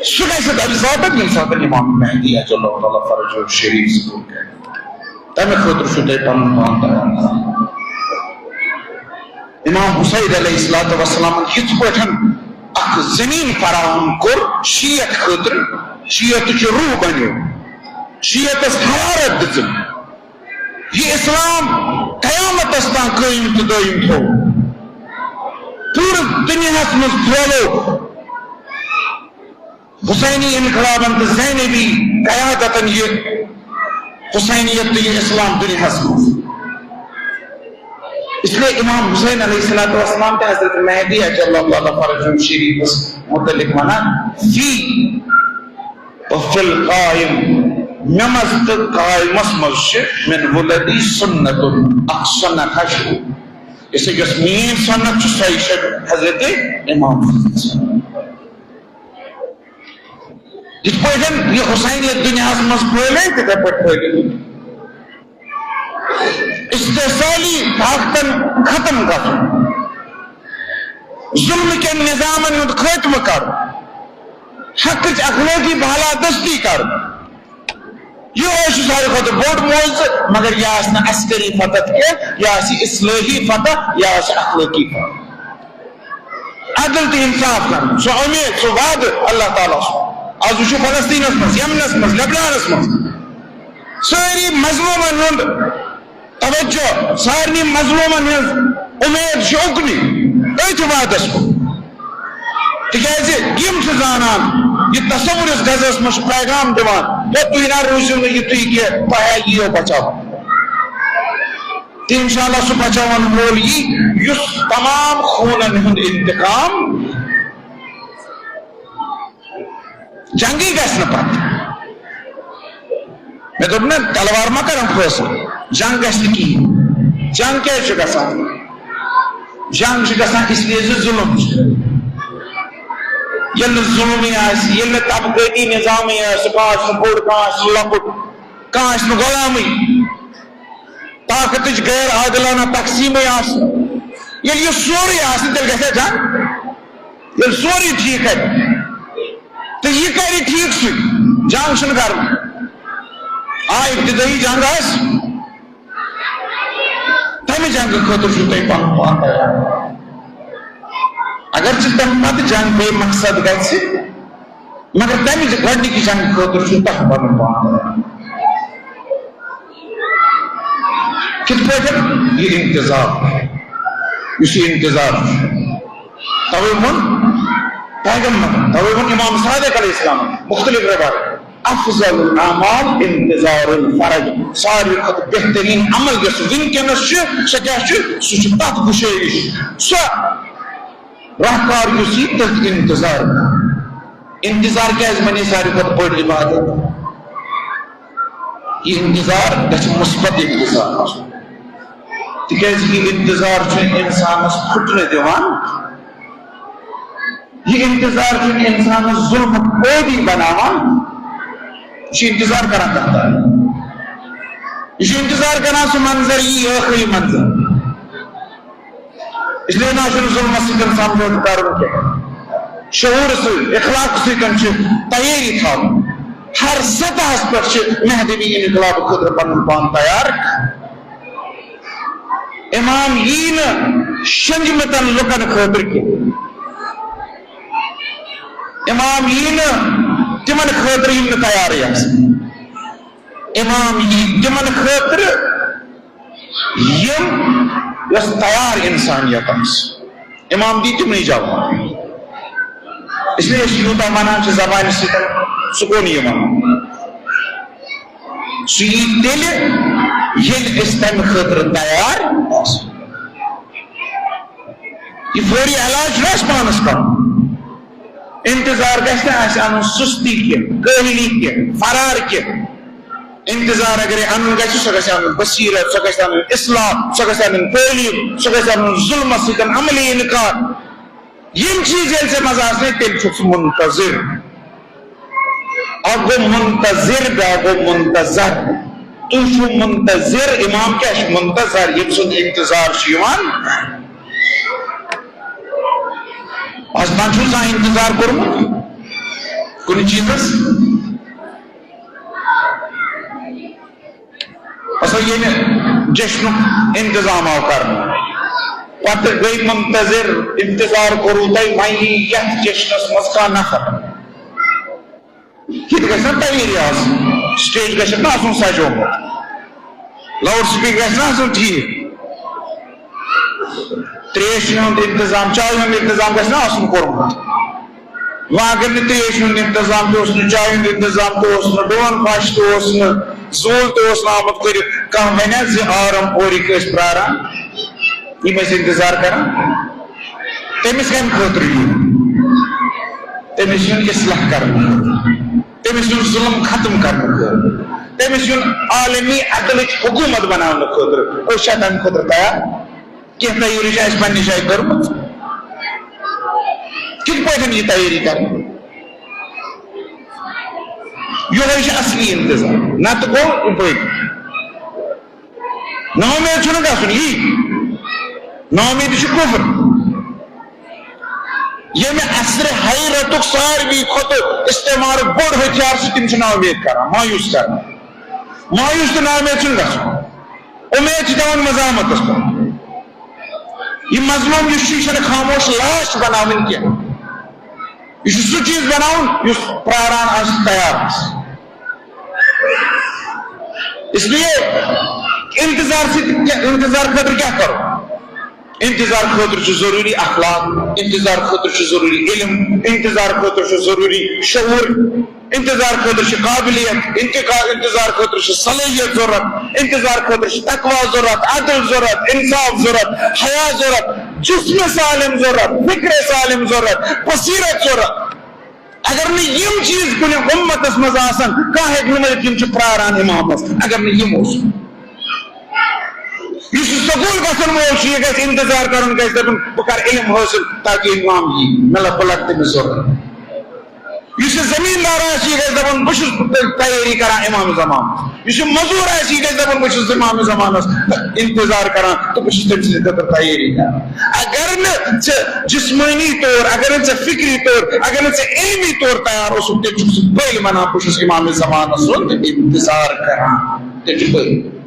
سُہ گژھِ تَمہِ ساتہٕ، ییٚمہِ ساتہٕ امام مہدی عجل اللہ تعالیٰ فرجہ شریف ظہور کرِ۔ تَمہِ خٲطرٕ چھُو تۄہہِ پَنُن پان تیار کرُن۔ امام حسین علیہ الصلوۃ والسلام یِتھ پٲٹھۍ اکھ زٔمیٖن فراہم کوٚر شیعت خٲطرٕ، شیعتٕچ روح بنیو، شیعتس حرارت دِژٕن۔ یہ اسلام قیامتس تام قٲیِم تہٕ دٲیِم تھوٚو۔ پوٗرٕ دُنیاہس منٛز پھٲلوو حسینی انقلابن تہٕ زینبی قیادتن یہ حسینیت تہٕ یہ اسلام دُنیاہس منٛز۔ اس لیے امام حسین علیہ الصلوۃ والسلام تہٕ حضرت مہدی عجل اللہ تعالیٰ فرجہ شریفس متعلق ونان، فی وفی القائم، مےٚ منٛز تہٕ قائمس منٛز چھِ من ولدی سنت، اکھ سنت ہا چھُ۔ یُس یۄس میٲنۍ سنت چھِ، سۄے چھِ حضرت امام حسین۔ یِتھ پٲٹھۍ یہِ حسینیت دُنیاہس منٛز پھٲلے، تِتھے پٲٹھۍ پھٲلِو۔ استحصالی طاقتن ختم گژھُن، ظلم کٮ۪ن نظامن ہُنٛد خٲتمہٕ کرُن، حقٕچ اخلٲقی بالادستی کرُن۔ یہِ اوس ساروی کھۄتہٕ بوٚڑ معجزٕ، مگر یہِ آسہِ نہٕ عسکری فتح کینٛہہ، یہِ آسہِ اصلٲحی فتح، یہِ آسہِ اخلٲقی فتح۔ عدل تہٕ انصاف کرُن، سُہ امید، سُہ وعدٕ اللہ تعالیٰ سُنٛد۔ از وٕچھِو فلسطینس منٛز، یمنس منٛز، لبنانس منٛز، سٲری مظلومن ہُنٛد توجہ، سارنٕے مظلومن ہٕنٛز امید چھِ اُکنُے، أتھۍ وعدس کُن۔ تِکیازِ یِم چھِ زانان، یہِ تصور یُس غزہس منٛز چھُ پیغام دِوان، ہے تُہۍ نہ روٗزِو نہٕ یِتُھے کینٛہہ، تۄہہِ ہا یِیو بچاونہٕ۔ تہٕ انشاءاللہ سُہ بچاون وول یی، یُس تمام خوٗنن ہُنٛد انتقام جنگی گژھِ نہٕ پتہٕ۔ مےٚ دوٚپ نہ، تلوار ما کرن فٲصلہٕ؟ جنگ گژھِ نہٕ کِہیٖنۍ۔ جنگ کیازِ چھُ گژھان؟ جنگ چھِ گژھان اس لیے زِ ظُلم چھُ۔ ییٚلہِ نہٕ ظُلمٕے آسہِ، ییٚلہِ نہٕ طبقٲتی نظامٕے آسہِ، کانٛہہ آسہِ نہٕ بوٚڑ، کانٛہہ آسہِ نہٕ لۄکُٹ، کانٛہہ آسہِ نہٕ غلامٕے، طاقتٕچ غیر عادلانہ تقسیٖمٕے آسہِ نہٕ، ییٚلہِ یہِ سورُے آسہِ نہٕ، تیٚلہِ گژھِ جنگ؟ ییٚلہِ سورُے ٹھیٖک کرِ، تہٕ یہِ کرِ ٹھیٖک سُے۔ جنگ چھُنہٕ کرُن۔ آ، ابتدٲیی جنگ آسہِ، تمہِ جنگہٕ خٲطرٕ چھُو تۄہہِ پنُن پان تیار۔ اگرچہِ تمہِ پتہٕ جنگ بے مقصد گژھِ، مگر تمہِ گۄڈنِکہِ جنگہٕ خٲطرٕ چھُو تۄہہِ پنُن پان تیار۔ کِتھ پٲٹھۍ؟ یہِ انتظار، یُس یہِ انتظار چھُ، توے ووٚن پیغمبر، توے ووٚن امام صادق علیہ السلام مختلف روایت، افضل الاعمال انتظار الفرج، ساروی کھۄتہٕ بہتریٖن عمل یۄس وٕنکیٚنس چھِ، سۄ کیٛاہ چھِ؟ سُہ چھُ تتھ گُشٲیِش، سۄ راہ کار یُس یی تٔتھۍ انتظار۔ انتظار کیازِ بنے ساروی کھۄتہٕ بٔڑ عبادت؟ یہِ انتظار گژھِ مثبت انتظار آسُن، تِکیازِ یہِ انتظار چھُ انسانس پھُٹنہٕ دِوان۔ یہِ انتظار چھُنہٕ انسانس ظلمُک عٲدی بناوان۔ یہِ چھُ انتظار کران کتھ تام۔ یہِ چھُ انتظار کران سُہ منظر یی، ٲخری منظر۔ اس لیے نہ چھُنہٕ ظلمس سۭتۍ سمجھوتہٕ کرُن کینٛہہ۔ شعور سۭتۍ، اخلاق سۭتۍ چھِ تیٲری تھاوٕنۍ۔ ہر سطحس پٮ۪ٹھ چھِ مہدوی انقلاب خٲطرٕ پنُن پان تیار۔ امام یی نہٕ شنگمتن لُکن خٲطرٕ کینٛہہ۔ امام یی نہٕ تِمن خٲطرٕ یِم نہٕ تیارٕے آسن۔ امام یی تِمن خٲطرٕ، یِم، یۄس تیار انسانیت آسہِ۔ امام دی تِمنٕے جواب۔ اس لیے أسۍ یوٗتاہ ونان چھِ زبانہِ سۭتۍ، سُہ گوٚو نہٕ یہِ ونُن۔ سُہ یی تیٚلہِ، ییٚلہِ أسۍ تَمہِ خٲطرٕ تیار آسو۔ یہِ فوری علاج چھُنہٕ اَسہِ پانَس کَرُن۔ انتظار گژھِ نہٕ اَسہِ اَنُن سُستی کینٛہہ، کٲہلی کینٛہہ، فرار کینٛہہ۔ انتظار اگرے اَنُن گژھِ، سُہ گژھِ اَنُن بصیرت، سُہ گژھِ اَنُن اصلاح، سُہ گژھِ اَنُن تعلیٖم، سُہ گژھِ اَنُن ظلمَس سۭتۍ عملی انکار۔ یِم چیٖز ییٚلہِ ژےٚ منٛز آسنَے، تیٚلہِ چھُکھ ژٕ منتظر۔ اکھ گوٚو منتظر، بیٛاکھ گوٚو منتظر۔ تُہۍ چھِو منتظر، امام کیٛاہ چھُ؟ منتظر، ییٚمہِ سُنٛد انتظار چھُ یِوان۔ از تام چھُو زانٛہہ انتظار کوٚرمُت کُنہِ چیٖزس؟ اصل ییٚمہِ جشنُک انتظام آو کرنہٕ، پتہٕ گٔے منتظر، انتظار کوٚروٕ تۄہہِ، وۄنۍ یی یتھ جشنس منٛز کانٛہہ نفر۔ یہِ تہِ گژھِ نا تیٲری آسٕنۍ، سٹیج گژھِ نا آسُن سجومُت، لاؤڈ سپیکر گژھِ نا آسُن ٹھیٖک، تریش ہُنٛد انتظام، چایہِ ہُنٛد انتظام گژھِ نا آسُن کوٚرمُت۔ وۄنۍ اگر نہٕ تریش ہُنٛد انتظام تہِ اوس نہٕ، چایہِ ہُنٛد انتظام تہِ اوس نہٕ، ڈون پھش تہِ اوس نہٕ، زوٗل تہِ اوس نہٕ آمُت کٔرِتھ، کانٛہہ ونیٛا زِ آرم پورِک ٲسۍ پراران، یِم ٲسۍ انتظار کران، تٔمِس کمہِ خٲطرٕ یُن؟ تٔمِس یُن اصلاح کرنہٕ خٲطرٕ، تٔمِس یُن ظلم ختم کرنہٕ خٲطرٕ، تٔمِس یُن عالمی عدلٕچ حکوٗمت بناونہٕ خٲطرٕ۔ أسۍ چھا تمہِ خٲطرٕ تیار؟ کینٛہہ تیٲری چھِ اَسہِ پننہِ جایہِ کٔرمٕژ۔ کِتھ پٲٹھۍ یہِ تیٲری کرٕنۍ؟ یِہوٚے چھُ اصلی انتظام، نتہٕ گوٚو یہِ پٔکۍ۔ نااُمید چھُنہٕ گژھُن، یی۔ نااُمیدی چھُ کُفر۔ ییٚمہِ عصرِ حیرتُک ساروی کھۄتہٕ استعمارُک بوٚڑ ہتھیار چھُ، تِم چھِ نااُمید کران، مایوس کران۔ مایوس تہٕ نااُمید چھُنہٕ گژھُن۔ اُمید چھِ تھاوٕنۍ مزاحمتس پٮ۪ٹھ۔ یہِ مظلوم یُس چھُ، یہِ چھُنہٕ خاموش لاش بناوٕنۍ کینٛہہ۔ یہِ چھُ سُہ چیٖز بناوُن یُس پراران آسہِ، تیار آسہِ۔ اس لیے انتظار سۭتۍ کیا-، انتظار خٲطرٕ کیٛاہ کرو؟ انتظار خٲطرٕ چھُ ضروٗری اخلاق، انتظار خٲطرٕ چھُ ضروٗری علم، انتظار خٲطرٕ چھُ ضروٗری شعوٗر، انتظار خٲطرٕ چھِ قابلیت، انتقا-، انتظار خٲطرٕ چھِ صلٲحیت ضروٗرت، انتظار خٲطرٕ چھِ تقوی ضروٗرت، عدل ضروٗرت، انصاف ضروٗرت، حیا ضروٗرت، جسم سالم ضروٗرت، فکر سالم ضروٗرت، بصیرت ضروٗرت۔ اگر نہٕ یِم چیٖز کُنہِ اُمتس منٛز آسن، کانٛہہ ہیٚکہِ نہٕ ؤنِتھ یِم چھِ پراران امامس، اگر نہٕ یِم اوس۔ یُس یہِ سکوٗل گژھن وول چھُ، یہِ گژھِ انتظار کرُن، گژھِ دپُن، بہٕ کرٕ علم حٲصِل تاکہِ امام یی، مےٚ لگ-، بہٕ لگہٕ تٔمِس ضروٗرت۔ یُس یہِ زٔمیٖندار آسہِ، یہِ گژھِ دَپُن، بہٕ چھُس تیٲری کران اِمام زمان۔ یُس یہِ مٔزوٗر آسہِ، یہِ گژھِ دَپُن، بہٕ چھُس اِمام زمانَس اِنتظار کران تہٕ بہٕ چھُس تٔمۍ سٕنٛدِ خٲطرٕ تیٲری کران۔ اگر نہٕ ژےٚ جسمٲنی طور، اگر نہٕ ژےٚ فکری طور، اگر نہٕ ژےٚ علمی طور تیار اوسُکھ، تیٚلہِ چھُکھ ژٕ بٔلۍ وَنان، بہٕ چھُس اِمام زمانَس سُنٛد اِنتظار کران۔ تیٚلہِ چھُ بٔلۍ۔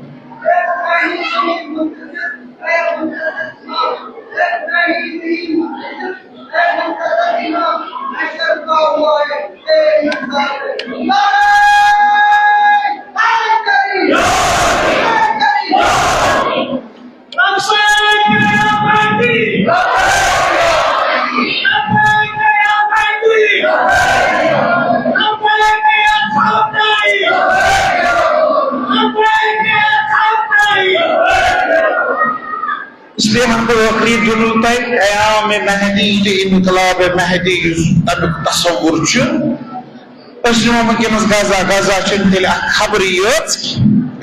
اس لیے وَنہٕ بہٕ ٲخری جملہٕ تۄہہِ، قیام مہدی تہٕ انقلاب مہدی یُس تَمیُک تصوُر چھُ، أسۍ نِمو وٕنکیٚنَس غزہ۔ غزہ چھَنہٕ تیٚلہِ اَکھ خبرٕے یٲژ،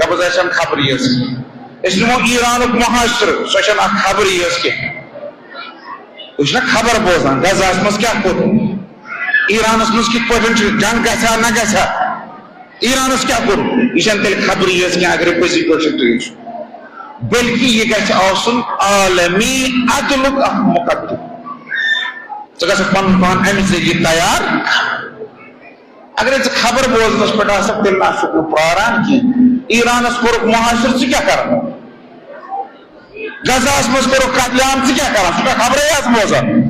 غزہ چھَنہٕ خبرٕے یٲژ کینٛہہ۔ أسۍ نِمو ایرانُک محاصرٕ، سۄ چھَنہٕ اَکھ خبرٕے یٲژ کینٛہہ۔ أسۍ چھِنہ خبر بوزان، غزہَس منٛز کیٛاہ کوٚر؟ ایرانَس منٛز کِتھ پٲٹھۍ چھُ جنگ گژھِ ہا نہ گژھِ ہا؟ ایرانس کیٛاہ کوٚر؟ یہِ چھَنہٕ تیٚلہِ خبرٕے یٲژ کینٛہہ، اگرے پٔزی پٲٹھۍ چھِ تُہۍ وٕچھِو۔ بلکہِ یہِ گژھِ آسُن عالمی عدلُک اکھ مقدمہٕ۔ ژٕ گژھکھ پنُن پان امہِ ذٔریعہٕ تیار۔ اگرے ژٕ خبر بوزنس پٮ۪ٹھ آسکھ، تیٚلہِ نہ آسُکھ نہٕ پراران کینٛہہ۔ ایرانس کوٚرُکھ محاصرٕ، ژٕ کیٛاہ کران؟ غزہس منٛز کوٚرُکھ قتل عام، ژٕ کیٛاہ کران؟ ژٕ چھُکھا خبرے یٲژ بوزان؟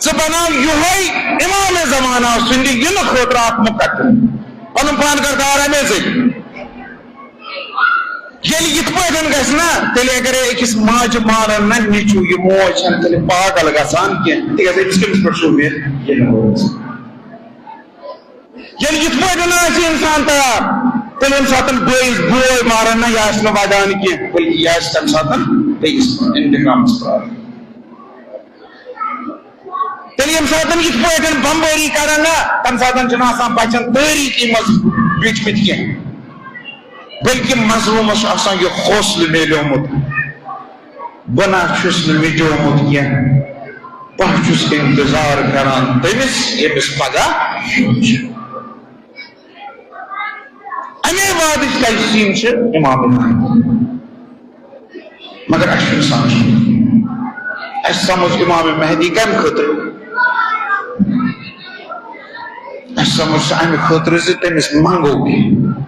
ژٕ بناو یُہے امام زمانہ سٕنٛدِ یِنہٕ خٲطرٕ اکھ مقدمہٕ۔ پنُن پان کر دار امے ذٔریعہٕ۔ ییٚلہِ یِتھ پٲٹھۍ گژھِ نا، تیٚلہِ اگرے أکِس ماجہِ مانن نہ نیٚچوٗ، یہِ موج چھنہٕ تیٚلہِ پاگل گژھان کینٛہہ، تِکیازِ أمِس کٔمِس پٮ۪ٹھ چھُ اُمید؟ ییٚلہِ یِتھ پٲٹھۍ آسہِ انسان تیار، تیٚلہِ ییٚمہِ ساتہٕ بٲیِس بوے مارن نہ، یہِ آسہِ نہٕ ودان کینٛہہ، بلکہِ یہِ آسہِ تمہِ ساتہٕ بیٚیِس انتقامس پراران۔ تیٚلہِ ییٚمہِ ساتہٕ یِتھ پٲٹھۍ بمبٲری کرن نا، تمہِ ساتہٕ چھُنہٕ آسان بچن تٲریٖکی منٛز بیٖٹھمٕتۍ کینٛہہ، بلکہِ مظلوٗمس چھُ آسان یہِ حوصلہٕ میلیومُت، بہٕ نہ چھُس نہٕ مِٹیومُت کینٛہہ، بہٕ چھُس انتظار کران تٔمِس ییٚمِس پگاہ۔ اَمے وعدٕچ تجسیٖم چھِ امام مہدی۔ مگر اَسہِ چھُنہٕ سمجھ۔ اَسہِ سمجھ امام مہدی کَمہِ خٲطرٕ؟ اَسہِ سمجھ سُہ اَمہِ خٲطرٕ زِ تٔمِس منٛگو کینٛہہ۔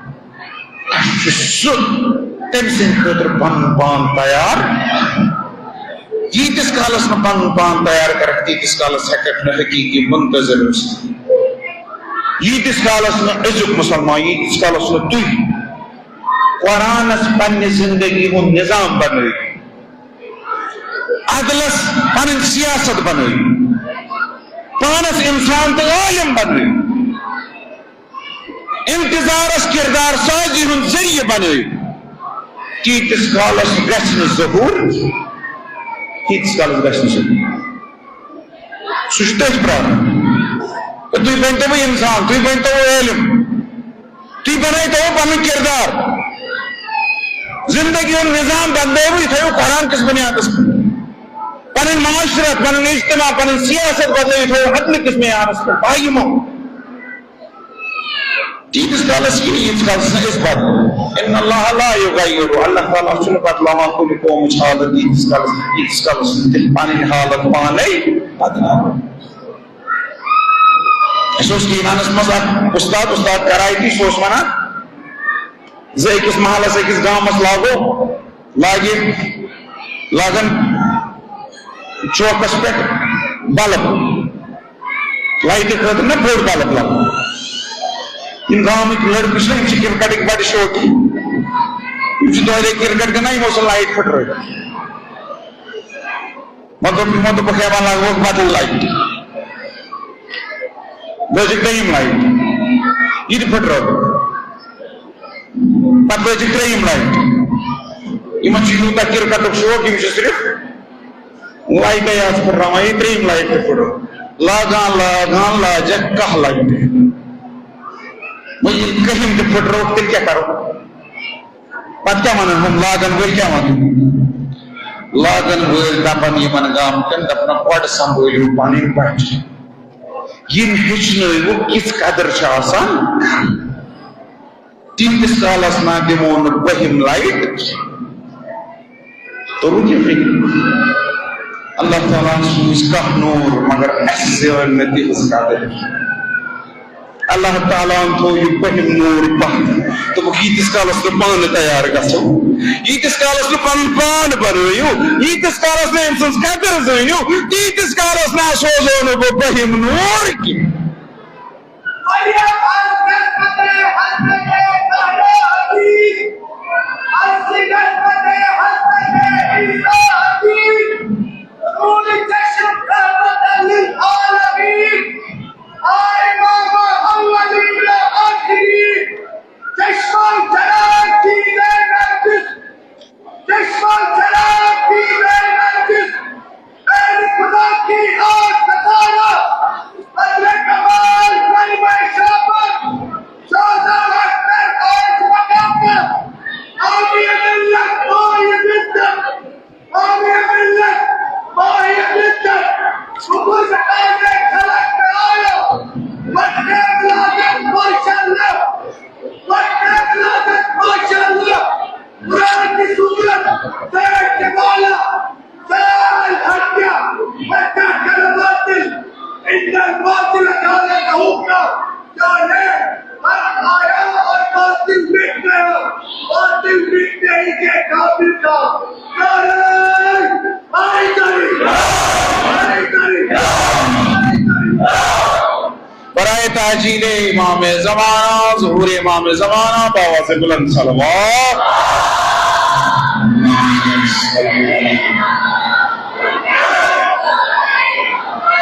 اَسہِ چھُ سُہ تٔمۍ سٕنٛدِ خٲطرٕ پَنُن پان تیار۔ ییٖتِس کالَس نہٕ پَنُن پان تیار کَرَکھ، تیٖتِس کالَس ہٮ۪کَکھ نہٕ حقیٖقی منتظر ٲسِتھ۔ ییٖتِس کالَس نہٕ أزیُک مُسلمان، ییٖتِس کالَس نہٕ تُہۍ قرآنَس پننہِ زندگی ہُنٛد نظام بنٲیِو، عدلَس پنٕنۍ سیاست بنٲیِو، پانَس اِنسان تہٕ عٲلِم بنٲیِو، انتظارَس کردار سازی ہُنٛد ذٔریعہٕ بنٲیِو، تیٖتِس کالَس گژھِ نہٕ ظہوٗر، تیٖتِس کالَس گژھِ نہٕ ظہوٗر۔ سُہ چھُ تٔتھۍ پرٛاران۔ تہٕ تُہۍ بٔنۍتو وۄنۍ اِنسان، تُہۍ بٔنۍتو وۄنۍ عٲلِم، تُہۍ بنٲیتو وۄنۍ پنُن کردار۔ زندگی ہُنٛد نظام بدلٲیِو، یہِ تھٲیِو قرآن کِس بُنیادس پٮ۪ٹھ۔ پنٕنۍ معاشرت، پنُن اجتماع، پنٕنۍ سیاست بدلٲیِو، یہِ تھٲیِو عدلہٕ کِس معیارس پٮ۪ٹھ۔ باقٕے مہ تیٖتِس کالس یی، ییٖتِس کالس نہٕ أسۍ بدلو۔ ان اللہ لا یغیر، اللہ تعالیٰ چھُنہٕ بدلاوان کُنہِ قومٕچ حالت ییٖتِس کالس، ییٖتِس کالس نہٕ تِم پنٕنۍ حالت پانے بدلاوان۔ اَسہِ اوس کینانس منٛز اکھ استاد، استاد کرایتی، سُہ اوس ونان زِ أکِس محلس، أکِس گامس لاگو، لاگہِ، لاگن چوکس پٮ۪ٹھ بلب۔ لایٹہِ خٲطرٕ نہ بوٚڑ بلب لاگُن۔ یِم گامٕکۍ لڑکہٕ چھِ، یِم چھِ کرکٹٕکۍ بڑٕ شوقیٖن۔ یِم چھِ دۄہلے کرکٹ گِنٛدان، یِمو سُہ لایٹ پھٕٹرٲو۔ مطلب، یِمو دوٚپُکھ، "ہے، وۄنۍ لاگوکھ بدل لایٹ۔" لٲجِکھ دوٚیِم لایٹ، یہِ تہِ پھٕٹرٲو۔ پتہٕ لٲجِکھ ترٛیٚیِم لایٹ۔ یِمن چھُ یوٗتاہ کرکٹُک شوق، یِم چھِ صرف لایٹے یٲژ پھٕٹراوان، یہِ ترٛیٚیِم لایٹ تہِ پھٕٹرٲو۔ لاگان، لاگان لاجکھ کاہ لایٹہٕ۔ وۄنۍ ییٚلہِ کٔہِم تہِ پھٕٹرٲوٕکھ، تیٚلہِ کیٛاہ کرو؟ پتہٕ کیٛاہ ونان ہُم لاگن وٲلۍ، کیٛاہ ونان؟ لاگن وٲلۍ دپان یِمن گامکٮ۪ن، دپان، "گۄڈٕ سنبھٲلِو پنٕنۍ بچہِ۔ یِم ہیٚچھنٲوِو کِژھ قدر چھِ آسان۔ تیٖتِس کالس نہ دِمو نہٕ بٔہِم لایٹ۔" توٚرُو یہِ فِکرِ؟ اللہ تعالیٰ ہن سوٗز کانٛہہ نوٗر، مگر اَسہِ زٲنۍ نہٕ تِہنٛز قدر۔ اللہ تعالیٰ ہن تھوٚو یہِ بٔہِم نوٗر پتھ۔ دوٚپُکھ، ییٖتِس کالس نہٕ پانہٕ تیار گژھو، ییٖتِس کالس نہٕ پنُن پان بنٲیِو، ییٖتِس کالس نہٕ أمۍ سٕنٛز قدر زٲنِو، تیٖتِس کالس نہ سوزو نہٕ بہٕ بٔہِم نوٗر کینٛہہ۔ مریم از نسبت حضرت زہرا عزیز، از نسبت حضرت عیسیٰ عزیز، نور چشم رحمت للعالمین، آ امام اولین و آخرین، چشمہ چراغ دیدہ نرگس، چشمہ چراغ دیدہ نرگس، اے خدا کی آگ ستارہ، بدر کمال، کلمہ شہادت، شہدا اکبر، آج مقام پر، آمین ملت، آمین ملت، آمین ملت، آمین ملت، شکر زکات کھلک پہ آیا، بدر ولادت ماشاءاللہ، بدر ولادت ماشاءاللہ، قرآن کی سورت، سیرت کے مولا، سلام الحق، مکہ کا باطل، ان الباطل کان زہوقا، جو ہے، حق آیا اور باطل مٹ گیا، باطل مٹنے ہی کے قابل تھا۔ نعرہ حیدری، حیدری۔ تحجیل امام زمانہ، ظہور امام زمانہ، باواز بلند صلوات۔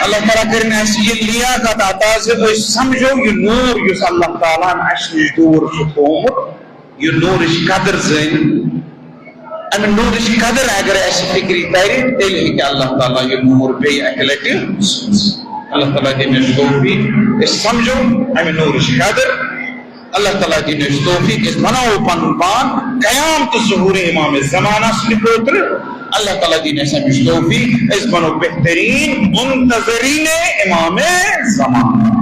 اللہ تعالیٰ کٔرِنۍ اَسہِ یہِ لیاقت عطا زِ أسۍ سمجھو یہِ نوٗر یُس اللہ تعالیٰ ہن اَسہِ نِش دوٗر چھُ تھوٚومُت، یہِ نوٗرٕچ قدر زٲنۍ۔ اَمہِ نوٗرٕچ قدر اگر اَسہِ فِکرِ تَرِ، تیٚلہِ ہیٚکہِ اللہ تعالیٰ یہِ نوٗر بیٚیہِ اَکہِ لَٹہِ۔ اللہ تعالیٰ دِنۍ اَسہِ توفیٖق، أسۍ سَمجھو اَمہِ نوٗرٕچ قدر۔ اللہ تعالیٰ دِنۍ اَسہِ توفیٖق، أسۍ بَناوو پَنُن پان قیام تہٕ ظہوٗرِ اِمام زمانَس سٕنٛدِ خٲطرٕ۔ اللہ تعالیٰ دِنۍ اَسہِ اَمِچ توفیٖق، أسۍ بَنو بہتریٖن منتظریٖن اِمام زمانہ۔